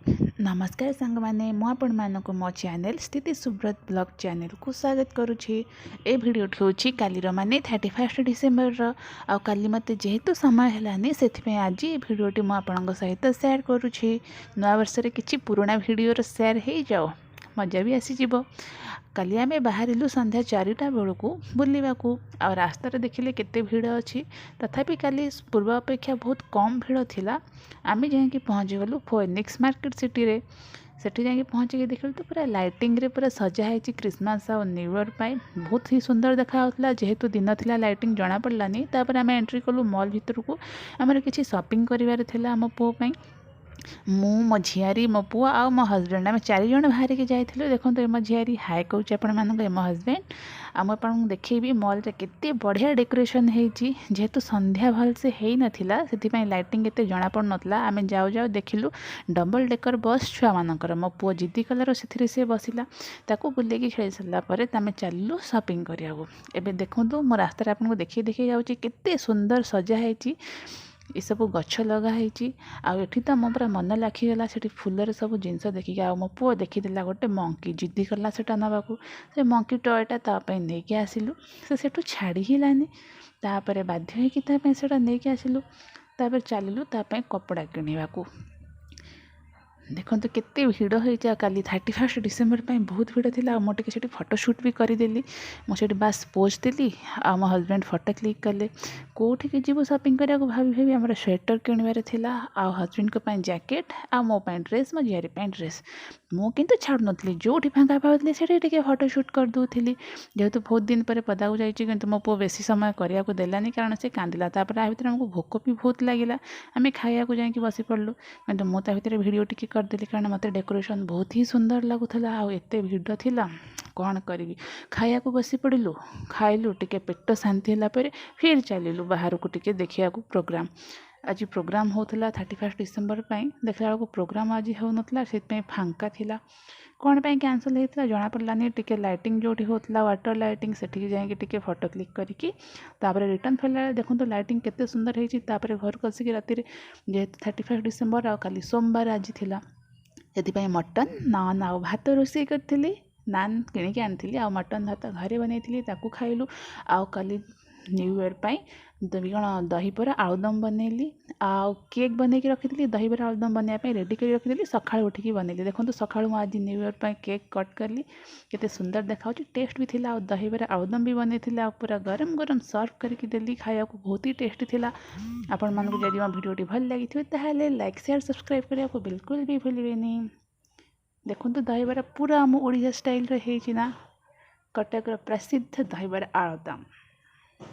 ନମସ୍କାର ସାଙ୍ଗମାନେ, ମୁଁ ଆପଣମାନଙ୍କୁ ମୋ ଚ୍ୟାନେଲ୍ ସ୍ଥିତି ସୁବ୍ରତ ବ୍ଲଗ୍ ଚ୍ୟାନେଲ୍କୁ ସ୍ୱାଗତ କରୁଛି। ଏ ଭିଡ଼ିଓଟି ହେଉଛି କାଲିର, ମାନେ 31 ଡିସେମ୍ବରର। ଆଉ କାଲି ମୋତେ ଯେହେତୁ ସମୟ ହେଲାନି, ସେଥିପାଇଁ ଆଜି ଏ ଭିଡ଼ିଓଟି ମୁଁ ଆପଣଙ୍କ ସହିତ ସେୟାର କରୁଛି। ନୂଆବର୍ଷରେ କିଛି ପୁରୁଣା ଭିଡ଼ିଓର ସେୟାର ହେଇଯାଉ, ମଜା ବି ଆସିଯିବ। କାଲି ଆମେ ବାହାରିଲୁ ସନ୍ଧ୍ୟା 4ଟା ବେଳକୁ ବୁଲିବାକୁ ଆଉ ରାସ୍ତାରେ ଦେଖିଲେ କେତେ ଭିଡ଼ ଅଛି। ତଥାପି କାଲି ପୂର୍ବ ଅପେକ୍ଷା ବହୁତ କମ୍ ଭିଡ଼ ଥିଲା। ଆମେ ଯାଇକି ପହଞ୍ଚିଗଲୁ ଫୋଏନିକ୍ସ ମାର୍କେଟ ସିଟିରେ। ସେଠି ଯାଇକି ପହଞ୍ଚିକି ଦେଖିଲୁ ତ ପୁରା ଲାଇଟିଂରେ ପୁରା ସଜା ହେଇଛି କ୍ରିସମାସ୍ ଆଉ ନ୍ୟୁ ଇୟର୍ ପାଇଁ। ବହୁତ ହିଁ ସୁନ୍ଦର ଦେଖାଯାଉଥିଲା। ଯେହେତୁ ଦିନ ଥିଲା, ଲାଇଟିଂ ଜଣାପଡ଼ିଲାନି। ତାପରେ ଆମେ ଏଣ୍ଟ୍ରି କଲୁ ମଲ୍ ଭିତରକୁ। ଆମର କିଛି ସପିଂ କରିବାର ଥିଲା ଆମ ପୁଅ ପାଇଁ। ମୁଁ, ମୋ ଝିଆରୀ, ମୋ ପୁଅ ଆଉ ମୋ ହଜବେଣ୍ଡ, ଆମେ ଚାରିଜଣ ବାହାରିକି ଯାଇଥିଲୁ। ଦେଖନ୍ତୁ, ଏ ମୋ ଝିଆରୀ ହାଏ କହୁଛି ଆପଣମାନଙ୍କୁ। ଏ ମୋ ହଜବେଣ୍ଡ। ଆଉ ମୁଁ ଆପଣଙ୍କୁ ଦେଖେଇବି ମଲ୍ରେ କେତେ ବଢ଼ିଆ ଡେକୋରେସନ୍ ହେଇଛି। ଯେହେତୁ ସନ୍ଧ୍ୟା ଭଲସେ ହେଇନଥିଲା, ସେଥିପାଇଁ ଲାଇଟିଂ ଏତେ ଜଣାପଡ଼ୁନଥିଲା। ଆମେ ଯାଉ ଯାଉ ଦେଖିଲୁ ଡବଲ୍ ଡେକର୍ ବସ୍ ଛୁଆମାନଙ୍କର। ମୋ ପୁଅ ଜିଦି କଲାରୁ ସେଥିରେ ସେ ବସିଲା। ତାକୁ ବୁଲେଇକି ଖେଳି ସାରିଲା ପରେ ଆମେ ଚାଲିଲୁ ସପିଂ କରିବାକୁ। ଏବେ ଦେଖନ୍ତୁ, ମୁଁ ରାସ୍ତାରେ ଆପଣଙ୍କୁ ଦେଖେଇ ଦେଖେଇ ଯାଉଛି, କେତେ ସୁନ୍ଦର ସଜା ହେଇଛି, ଏସବୁ ଗଛ ଲଗା ହେଇଛି। ଆଉ ଏଠି ତ ମୋ ପୁରା ମନ ଲାଖିଗଲା ସେଠି ଫୁଲରେ ସବୁ ଜିନିଷ ଦେଖିକି। ଆଉ ମୋ ପୁଅ ଦେଖିଦେଲା ଗୋଟେ ମଙ୍କି, ଜିଦି କଲା ସେଟା ନେବାକୁ। ସେ ମଙ୍କି ଟୟଟା ତା ପାଇଁ ନେଇକି ଆସିଲୁ। ସେ ସେଠୁ ଛାଡ଼ି ହେଲାନି। ତାପରେ ବାଧ୍ୟ ହେଇକି ତା ପାଇଁ ସେଇଟା ନେଇକି ଆସିଲୁ। ତାପରେ ଚାଲିଲୁ ତା ପାଇଁ କପଡ଼ା କିଣିବାକୁ। ଦେଖନ୍ତୁ କେତେ ଭିଡ଼ ହେଇଛି। ଆଉ କାଲି 31 ଡିସେମ୍ବର ପାଇଁ ବହୁତ ଭିଡ଼ ଥିଲା। ଆଉ ମୁଁ ଟିକେ ସେଠି ଫଟୋ ସୁଟ୍ ବି କରିଦେଲି। ମୁଁ ସେଠି ବାସ୍ ପୋଜ୍ ଦେଲି ଆଉ ମୋ ହଜବେଣ୍ଡ ଫଟୋ କ୍ଲିକ୍ କଲେ। କେଉଁଠିକି ଯିବୁ ସପିଂ କରିବାକୁ ଭାବି ଭାବି, ଆମର ସ୍ୱେଟର୍ କିଣିବାର ଥିଲା ଆଉ ହଜବେଣ୍ଡଙ୍କ ପାଇଁ ଜ୍ୟାକେଟ୍ ଆଉ ମୋ ପାଇଁ ଡ୍ରେସ୍, ମୋ ଝିଆରୀ ପାଇଁ ଡ୍ରେସ୍। ମୁଁ କିନ୍ତୁ ଛାଡ଼ୁନଥିଲି, ଯେଉଁଠି ଫାଙ୍କା ପାଉଥିଲି ସେଠି ଟିକେ ଫଟୋ ସୁଟ୍ କରିଦେଉଥିଲି, ଯେହେତୁ ବହୁତ ଦିନ ପରେ ପଦାକୁ ଯାଇଛି। କିନ୍ତୁ ମୋ ପୁଅ ବେଶୀ ସମୟ କରିବାକୁ ଦେଲାନି, କାରଣ ସେ କାନ୍ଦିଲା। ତାପରେ ଆ ଭିତରେ ଆମକୁ ଭୋକ ବି ବହୁତ ଲାଗିଲା। ଆମେ ଖାଇବାକୁ ଯାଇକି ବସି ପଡ଼ିଲୁ। କିନ୍ତୁ ମୁଁ ତା ଭିତରେ ଭିଡ଼ିଓ ଟିକେ କରିଦେଲି, କାରଣ ମୋତେ ଡେକୋରେସନ୍ ବହୁତ ହିଁ ସୁନ୍ଦର ଲାଗୁଥିଲା। ଆଉ ଏତେ ଭିଡ଼ ଥିଲା, କ'ଣ କରିବି? ଖାଇବାକୁ ବସି ପଡ଼ିଲୁ। ଖାଇଲୁ, ଟିକେ ପେଟ ଶାନ୍ତି ହେଲା ପରେ ଫିର୍ ଚାଲିଲୁ ବାହାରକୁ ଟିକେ ଦେଖିବାକୁ ପ୍ରୋଗ୍ରାମ୍। ଆଜି ପ୍ରୋଗ୍ରାମ୍ ହେଉଥିଲା 31 ଡିସେମ୍ବର ପାଇଁ। ଦେଖିଲା ବେଳକୁ ପ୍ରୋଗ୍ରାମ୍ ଆଜି ହେଉନଥିଲା, ସେଥିପାଇଁ ଫାଙ୍କା ଥିଲା। କ'ଣ ପାଇଁ କ୍ୟାନସଲ୍ ହେଇଥିଲା ଜଣାପଡ଼ିଲାନି। ଟିକେ ଲାଇଟିଂ ଯେଉଁଠି ହେଉଥିଲା, ୱାଟର୍ ଲାଇଟିଂ, ସେଠିକି ଯାଇକି ଟିକେ ଫଟୋ କ୍ଲିକ୍ କରିକି ତାପରେ ରିଟର୍ନ ଫେରିଲା ବେଳେ ଦେଖନ୍ତୁ ଲାଇଟିଂ କେତେ ସୁନ୍ଦର ହେଇଛି। ତାପରେ ଘରକୁ ଆସିକି ରାତିରେ, ଯେହେତୁ 31 ଡିସେମ୍ବର ଆଉ କାଲି ସୋମବାର ଆଜି ଥିଲା, ସେଥିପାଇଁ ମଟନ୍, ନାନ୍ ଆଉ ଭାତ ରୋଷେଇ କରିଥିଲି। ନାନ୍ କିଣିକି ଆଣିଥିଲି ଆଉ ମଟନ୍ ଭାତ ଘରେ ବନେଇଥିଲି, ତାକୁ ଖାଇଲୁ। ଆଉ କାଲି ନ୍ୟୁ ଇୟର୍ ପାଇଁ କ'ଣ ଦହିବରା ଆଳୁଦମ ବନେଇଲି ଆଉ କେକ୍ ବନେଇକି ରଖିଥିଲି। ଦହିବରା ଆଳୁଦମ ବନେଇବା ପାଇଁ ରେଡ଼ି କରି ରଖିଥିଲି, ସକାଳୁ ଉଠିକି ବନେଇଲି। ଦେଖନ୍ତୁ, ସକାଳୁ ମୁଁ ଆଜି ନ୍ୟୁ ଇୟର୍ ପାଇଁ କେକ୍ କଟ୍ କଲି, କେତେ ସୁନ୍ଦର ଦେଖାଯାଉଛି, ଟେଷ୍ଟ ବି ଥିଲା। ଆଉ ଦହିବରା ଆଳୁଦମ ବି ବନେଇଥିଲି ଆଉ ପୁରା ଗରମ ଗରମ ସର୍ଭ କରିକି ଦେଲି ଖାଇବାକୁ। ବହୁତ ହି ଟେଷ୍ଟି ଥିଲା। ଆପଣମାନଙ୍କୁ ଯଦି ମୋ ଭିଡ଼ିଓଟି ଭଲ ଲାଗିଥିବ, ତାହେଲେ ଲାଇକ୍, ସେୟାର, ସବସ୍କ୍ରାଇବ୍ କରିବାକୁ ବିଲକୁଲ ବି ଭୁଲିବେନି। ଦେଖନ୍ତୁ, ଦହିବରା ପୁରା ଆମ ଓଡ଼ିଶା ଷ୍ଟାଇଲ୍ର ହେଇଛି ନା କଟକର ପ୍ରସିଦ୍ଧ ଦହିବରା ଆଳୁଦମ।